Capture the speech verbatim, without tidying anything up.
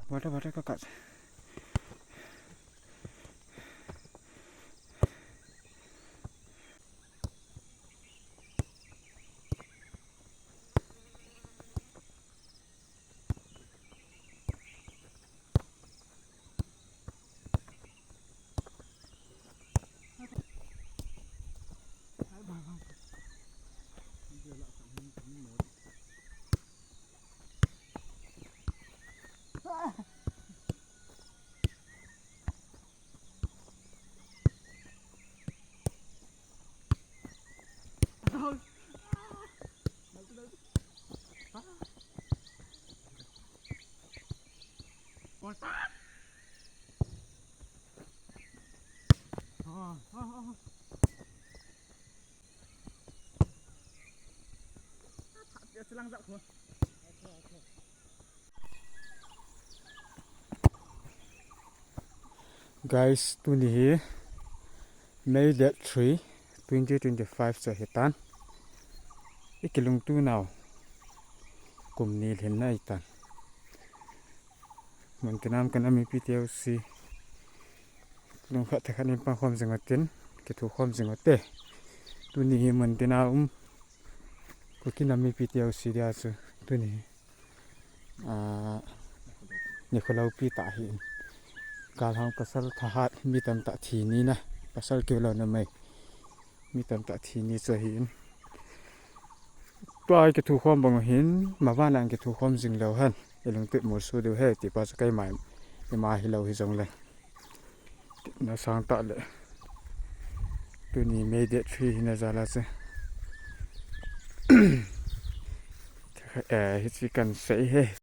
Water, water, kakat. Guys, tuni hi May date three, twenty twenty-five chu ahitan. I kilungto nau kum ni lhinna ahitan. Muntina um ka nam mipi teu si lungkhat thakhat in pang khom jing utin, kithu khom jing ute. Tuni hi muntina um Kuki nam mipi teu si dia chu tuni hi, ah, nikho loupi tah ahin. Kalhang pasal thahat mi tamtah thi ni na, pasal keu lou na mai. Mi tamtah thi ni chu ahin. Tua i kithu khom bang u hin, maban a i kithu khom jing leu hen. I lungtup molso diu ahi, ti pa chu keima, ima hilou hijongle. Na sang tah le. Tuni May date three hina jal a chu. Eh, hiche kan sei e.